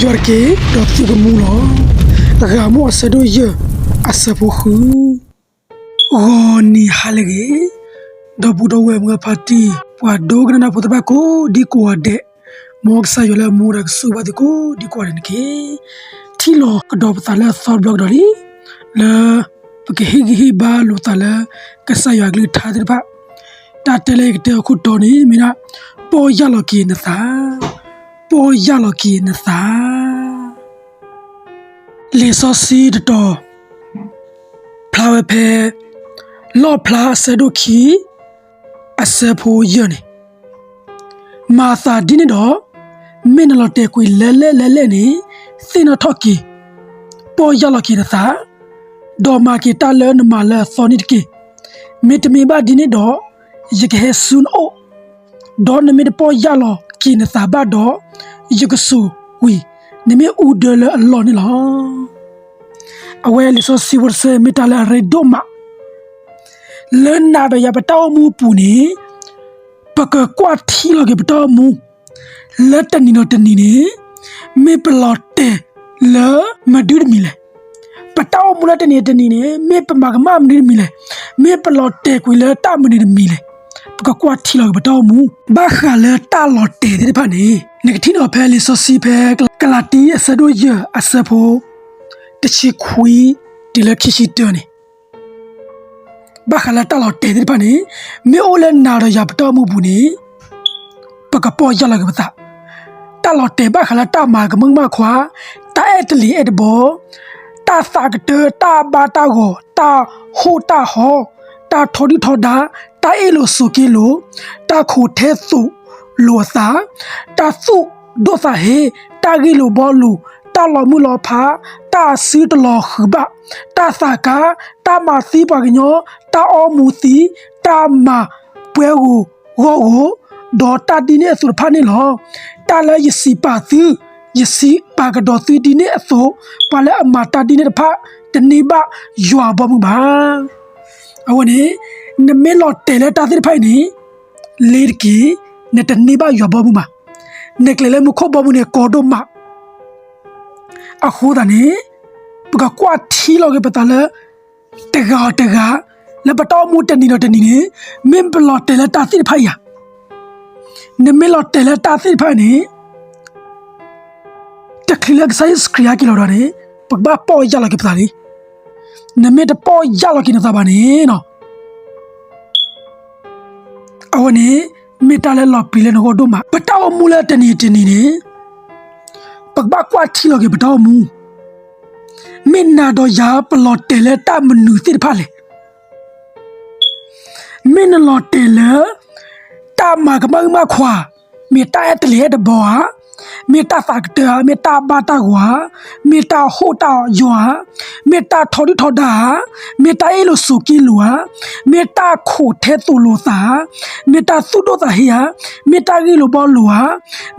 ယွၤတက့ၢ်, ဒီးသုကမူလီၤ. ဂၤမိၢ်အဆၢဒိၣ်ယဲၢ်, အဆၢဖိဃု. ဂီၤနံၤဟါလၢအဂ့ၤ, ဒီပုၢ်ဒီဝဲၢ်မုၢ်ဖါတံၢ်, ပှၤဒိကနၣ်တၢ်ဖိသ့ၣ်တဖၣ်ကိးဒံကိးဂၤဒဲး, မ်ကစၢ်ယွၤလၢအမူဒီးကဆိၣ်ဂ့ၤဘၣ်သုကိးဒံကိးဂၤဒဲးန့ၣ်တက့ၢ်. ထံၣ်လိာ်ကဒီးပသးလၢအသီတဘျီကဒီးလံ, လၢပကဟ့ၣ်ဂံၢ်ဟ့ၣ်ဘါလိာ်သးလၢ ကစၢ်ယွၤအကလုၢ်ကထါသ့ၣ်တဖၣ်. တၢ်တဲလၢယကတဲအခိၣ်တီန့ၣ် မ့ၢ်ဒၣ် ပီၢ်ယၢ်လီၤက့ၤနသး, ပီၢ်ယၢ်လီၤက့ၤနသး. လံာ်စီဆှံတတီၤ ဖျါဝဲဖဲ လီၣ်ဖျါအဆၢဒိၣ်ခံ အဆၢဖိယဲၢ်န့ၣ်, မၤသးဒ်န့ၣ်ဒီး, မ့ၢ်နလီၤတဲာ်ကွံာ်လဲၣ်လဲၣ်လဲၣ်လဲၣ်န့ၣ်, သ့ၣ်နီၣ်ထီၣ်က့ၤ, ပီၢ်ယၢ်လီၤက့ၤနသး, ဒီးမၤက့ၤတၢ်လၢနမၤလၢအသီန့ၣ်တက့ၢ်. မ့တမ့ၢ်ဘၣ်ဒ်န့ၣ်ဒီး, ယကဟဲဆူနအိၣ်, ဒီးနမ့ၢ်တပီၢ်ယၢ်လီၤက့ၤနသးဘၣ်ဒီး, ယကဆိၣ်ကွံာ်နမ့ၣ်အူဒၢလၢအလီၢ်န့ၣ်လီၤ. အဝဲလံာ်စီဆှံဖိတဆၢမ့ၢ်တၢ်လၢအရ့ဒိၣ်မး, လၢနၤဒီးယၤပတၢ်အိၣ်မူအပူၤန့ၣ်, ပကကွၢ်ထံလီၤက့ၤပတၢ်အိၣ်မူ လၢတနံၤဒီးတနံၤန့ၣ်, မ့ၢ်ပလီၤတဲာ်လၢမနုၤတမံၤလဲၣ်. ပတၢ်အိၣ်မူလၢတနံၤဒီးတနံၤန့ၣ် မ့ၢ်ပမၤကမၣ်မနုၤတမံၤလဲၣ်. မ့ၢ်ပလီၤတဲာ်ကွံာ်လၢတၢ်မနုၤတမံၤလဲၣ်. ပကကွၢ်ထံလီၤက့ၤပတၢ်အိၣ်မူ ဘၣ်ဃးလၢတၢ်လီၤတဲာ်သ့ၣ်တဖၣ်န့ၣ်, နကထံၣ်န့ၣ်ဖဲလံာ်စီဆှံဖဲ ကလၤတံအဆၢဒိၣ်ယဲၢ်အဆၢဖိ တဆံခွံ တုၤလၢခံဆံတၢန့ၣ် ဘၣ်ဃးလၢတၢ်လီၤတဲာ်သ့ၣ်တဖၣ်န့ၣ်, မ့ၢ်အိၣ်လၢနၤဒီးယၤပတၢ်အိၣ်မူပူၤန့ၣ်, ပကပီၢ်ယၢ်လီၤက့ၤပသး. တၢ်လီၤတဲာ်ဘၣ်ဃးလၢတၢ်မၤကမၢကမၣ်ခွါ, တၢ်အဲၣ်တလံၤအဲၣ်တဘီ, တၢ်သးကတၢၢ်, တၢ်ဘါတၢ်ဂီၤ, တၢ်ဟိၣ်တၢ်ဟီ, တၢ်ထီဒုၣ်ထီဒါ, တၢ်အ့ၣ်လိာ်ဆိးက့လိာ်, တၢ်ခိးထဲသိးလိာ်အသး, တၢ်သူၣ်ဒိၣ်သးဟ့, တၢ်ဂ့ၢ်လိာ်ဘှီလိာ်, တၢ်လီၤမုၢ်လီၤဖး, တၢ်အစုတလီၤဃုာ်ဘၣ်, တၢ်သးကါ, တၢ်မၤသံပှၤကညီ, တၢ်အီမူၤသံ, တၢ်မၤပှဲၤဂီၤဂီၢ်ဂီၢ်, ဒီးတၢ်ဒ်န့ၣ်အသိးတဖၣ်န့ၣ်လီၤ. တၢ်လၢယစံးပာ်သု, ယစံးပာ်ကဒီးသုဒ်န့ၣ်အသိး, ပှၤလၢအမၤတၢ်ဒ်န့ၣ်တဖၣ် တန့ၢ်ဘၣ်ယွၤအဘီအမုၢ်ဘၣ်. အဝဲန့ၣ်, နမ့ၢ်လီၤတဲာ်လၢတၢ်သ့ၣ်တဖၣ်အံၤန့ၣ်, လ့ၤတက့ၢ်, နတန့ၢ်ဘၣ်ယွၤအဘီအမုၢ်ဘၣ်. နကျဲၤလၢမူခိၣ်ဘီမုၢ်န့ၣ်ကီဒိၣ်မး. အဃိသတးန့ၣ်, ပကကွၢ်ထံလီၤက့ၤပသးလၢ တဂၤအီၤတဂၤ, လၢပတၢ်အိၣ်မူတနံၤဒီးတနံၤန့ၣ်, မ့ၢ်ပလီၤတဲာ်လၢတၢ်သ့ၣ်တဖၣ်ဧါ. နမ့ၢ်လီၤတဲာ်လၢတၢ်သ့ၣ်တဖၣ်န့ၣ်, တချုးလၢကစၢ်ယ့ၣ်ၡူးခရံာ်ဟဲက့ၤလီၤဒီးန့ၣ်, ပကဘၣ်ပီၢ်ယၢ်လီၤက့ၤပသးလံ. နမ့ၢ်တပီၢ်ယၢ်လီၤက့ၤနသးဘၣ်န့ၣ်, အဝဲန့ၣ်, မ့ၢ်တၢ်လၢလီၤပျံၤလၢနဂီၢ်ဒိၣ်မး. ပတၢ်အိၣ်မူလၢတနံၤတနံၤန့ၣ်, ပကဘၣ်ကွၢ်ထံလီၤက့ၤပတၢ်အိၣ်မူ, မ့ၢ်နၤဒီးယၤပလီၤတဲာ်လၢတၢ်မနုၤသ့ၣ်တဖၣ်လဲၣ်. မ့ၢ်နလီၤတဲာ်လၢ တၢ်မၤကမၣ်အုၣ်မၢ်ခွါ, မ့ၢ်တၢ်အဲၣ်တလံၤအဲၣ်တဘီဧါ, မ့ၢ်တၢ်သးကတၢၢ်ဧါ, မ့ၢ်တၢ်ဘါတၢ်ဂီၤဧါ, မ့ၢ်တၢ်ဟိၣ်တၢ်ယွၤဧါ, မ့ၢ်တၢ်ထီဒုၣ်ထီဒါဧါ, မ့ၢ်တၢ်အ့ၣ်လိာ်ဆိးက့လိာ်ဧါ, မ့ၢ်တၢ်ခိးထဲသိးလိာ်သးဧါ, မ့ၢ်တၢ်သူၣ်ဒိၣ်သးဟ့ဧါ, မ့ၢ်တၢ်ဂ့ၢ်လိာ်ဘှီလိာ်ဧါ,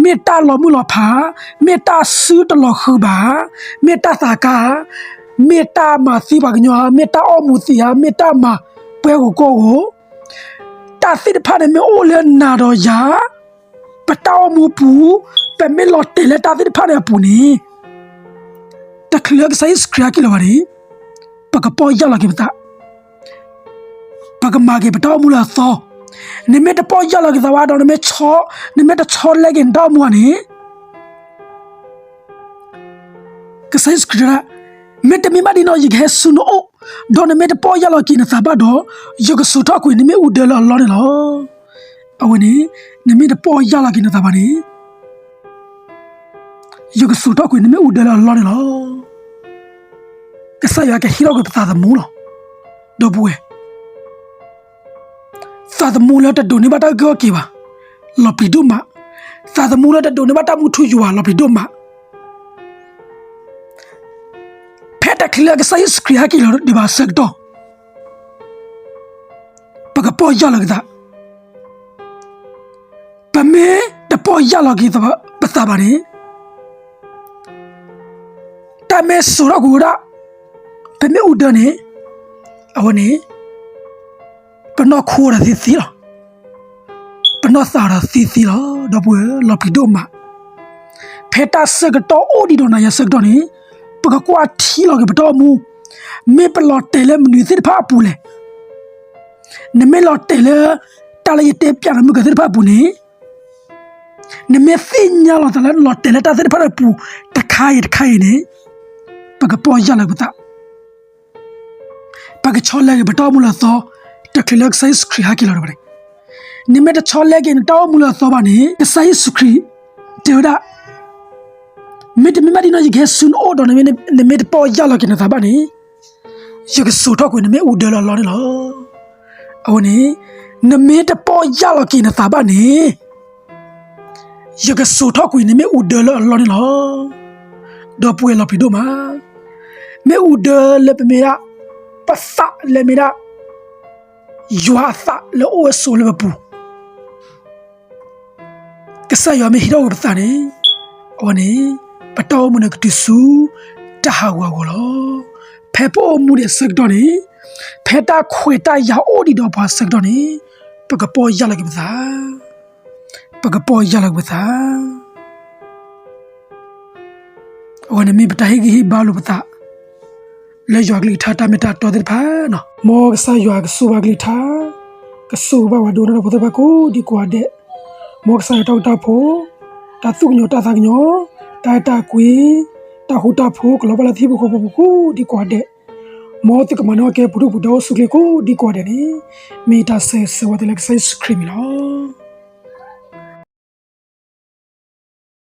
မ့ၢ်တၢ်လီၤမုၢ်လီၤဖး, မ့ၢ်တၢ်စုတလီၤဃုာ်ဘၣ်ဧါ, မ့ၢ်တၢ်သးကါဧါ, မ့ၢ်တၢ်မၤသံပှၤကညီဧါ, မ့ၢ်တၢ်အီမူၤသံဧါ, မ့ၢ်တၢ်မၤပှဲၤဂီၤကီၢ်ဂီၤ, တၢ်သ့ၣ်တဖၣ်န့ၣ် မ့ၢ်အိၣ်လၢနၤဒီးယၤ ပတၢ်အိၣ်မူပူၤ, ပမ့ၢ်လီၤတဲာ်လၢတၢ်သ့ၣ်တဖၣ်န့ၣ်အပူၤန့ၣ်, တချုးလၢကစၢ်ယ့ၣ်ၡူးခရံာ်ဟဲက့ၤလီၤဘၣ်န့ၣ်, ပကပီၢ်ယၢ်လီၤက့ၤပသး, ပကမၤက့ၤပတၢ်အိၣ်မူလၢအသီ. နမ့ၢ်တပီၢ်ယၢ်လီၤက့ၤသးဘၣ်ဒီး နမ့ၢ်ဆီ, နမ့ၢ်တဆီလဲက့ၤနတၢ်အိၣ်မူဘၣ်န့ၣ်, ကစၢ်ယ့ၣ်ၡူးခရံာ်တဲဒၣ်, မ့တမ့ၢ်ဘၣ်ဒ်န့ၣ်ဒီး ယကဟဲဆူနအိၣ်, ဒီးနမ့ၢ်တပီၢ်ယၢ်လီၤက့ၤနသးဘၣ်ဒီး, ယကဆိးထီၣ်ကွံာ်နမ့ၣ်အူဒၢလၢအလီၢ်န့ၣ်လီၤ. အဝဲန့ၣ်, နမ့ၢ်တပီၢ်ယၢ်လီၤက့ၤနသးဘၣ်န့ၣ်, ယကဆိးထီၣ်ကွံာ်နမ့ၣ်အူဒၢလၢအလီၢ်န့ၣ်လီၤ. ကစၢ်ယွၤကဟ့ၣ်ထီၣ်ကွံာ်ပသးသမူလီၤ. ဒီပုၢ်ဝဲၢ်, သးသမူလၢတဒိးန့ၢ်ဘၣ်တၢ်အုၣ်က့ၤခီၣ်က့ၤဘၣ်, လီၤပျံၤဒိၣ်မး. သးသမူလၢတဒိးန့ၢ်ဘၣ်တၢ်မူထူယိာ်ဘၣ်, လီၤပျံၤဒိၣ်မး. ဖဲတချုးလၢကစၢ်ယ့ၣ်ၡူးခရံာ်ဟဲက့ၤလီၤဒံးဘၣ်အဆၢကတီၢ်, ပကပီၢ်ယၢ်လီၤက့ၤသး. ပမ့ၢ်တပီၢ်ယၢ်လီၤက့ၤပသးဘၣ်န့ၣ်, တၢ်မ့ၢ်ဆိးထီၣ်ကွံာ်ဝဲဒၣ် ပမ့ၣ်အူဒၢန့ၣ်, အဝဲန့ၣ်, ပနီၢ်ခိဒီးသံသံလီၤ. ပနီၢ်သးဒီးသံသံလီၤ. ဒီပုၢ်ဝဲၢ်, လီၤပျံၤဒိၣ်မး. ဖဲတၢ်ဆၢကတီၢ်အိၣ်ဒံးဒီးနၤယၤဆၢကတီၢ်န့ၣ်, ပကကွၢ်ထံလီၤက့ၤပတၢ်အိၣ်မူ, မ့ၢ်ပလီၤတဲာ်လၢမနုၤသ့ၣ်တဖၣ်အပူၤလဲၣ်. နမ့ၢ်လီၤတဲာ်လၢ တၢ်လၢယတဲပၠးနမုၢ်ကသ့ၣ်တဖၣ်အပူၤန့ၣ်, နမ့ၢ်သ့ၣ်ညါလီၤသးလၢနလီၤတဲာ်လၢတၢ်သ့ၣ်တဖၣ်အပူၤ တခါအံၤတခါအံၤန့ၣ်, ပကပီၢ်ယၢ်လီၤက့ၤပသး, ပကဆီလဲက့ၤပတၢ်အိၣ်မူလၢအသီ, တချုးလၢကစၢ်ယ့ၣ်ၡူးခရံာ်ဟဲက့ၤလီၤဒံးဘၣ်န့ၣ်, နမ့ၢ်တဆီလဲက့ၤနတၢ်အိၣ်မူလၢအသီဘၣ်န့ၣ်, ကစၢ်ယ့ၣ်ၡူးခရံာ်တဲဝဲဒၣ်, မ့တမ့ၢ်ဘၣ်ဒ်န့ၣ် ယကဟဲဆူနအိၣ်ဒီး နမ့ၢ်တပီၢ်ယၢ်လီၤက့ၤနသးဘၣ်န့ၣ်, ယကစိာ်ထီၣ်ကွံာ်နမ့ၣ်အူဒၢလၢအလီၢ်န့ၣ်လီၤ. အဝဲန့ၣ်, နမ့ၢ်တပီၢ်ယၢ်လီၤက့ၤနသးဘၣ်န့ၣ်, ယကစိာ်ထီၣ်ကွံာ်နမ့ၣ်အူဒၢလၢအလီၢ်န့ၣ်လီၤ. ဒီပုၢ်ဝဲၢ်လီၤပျံၤဒိၣ်မး, မ့ၣ်အူဒၢလၢပမ့ၢ်ဒၣ်, ပသးလၢမ့ၢ်ဒၣ်, ယွၤအသးလၢအိၣ်ဝဲဆိးဝဲလၢပပူၤ ကစၢ်ယွၤမ့ၢ်ဟံးထီၣ်ကွံာ်ပသးန့ၣ်, အဝဲန့ၣ်, ပတၢ်အိၣ်မူန့ၣ်ကတုၤဆူတၢ်ဟးဂူာ်ဟးဂီၤလီၤ. ဖဲပအိၣ်မူဒံးအဆၢကတီၢ်န့ၣ်, ဖဲတၢ်ခွဲးတၢ်ယာ်အိၣ်ဒံးဒီးပှၤအဆၢကတီၢ်န့ၣ်, ပကပီၢ်ယၢ်လီၤက့ၤပသး, ပကပီၢ်ယၢ်လီၤက့ၤပသး အဝဲန့ၣ်မ့ၢ်ပတၢ်ဟ့ၣ်ဂံၢ်ဟ့ၣ်ဘါလိာ်ပသး လၢယွၤကလုၢ်ကထါတၢ်မ့ၢ်တၢ်တီသ့ၣ်တဖၣ်န့ၣ်, မ်ကစၢ်ယွၤကဆိၣ်ဂ့ၤဘၣ်ကလုၢ်ကထါ, ကဆိၣ်ဂ့ၤဘၣ်ပှၤဒိကနၣ်တၢ်ဖိသ့ၣ်တဖၣ်ကိးဒံကိးဂၤဒဲး, မ်ကစၢ်ယွၤတၢ်ကတီၢ်ဖိ, တၢ်သူၣ်ကညီၤတၢ်သးကညီၤ, တၢ်အဲၣ်တၢ်ကွံ, တၢ်ဃူတၢ်ဖိး ကလီၤဘၣ်လၢထံဖိကီၢ်ဖိပူၤကိးဒံကိးဂၤဒဲး, မ်သုကမၤနၢၤကဲပူၤဒိၣ်ပူၤဒီးအိၣ်ဆူၣ်ချ့ကိးဒံကိးဂၤဒဲးန့ၣ်, မ့ၢ်ယတၢ်ဆၢဂ့ၤဆၢဝါသုလၢကစၢ်ယ့ၣ်ၡူးခရံာ်အမံၤလီၤ.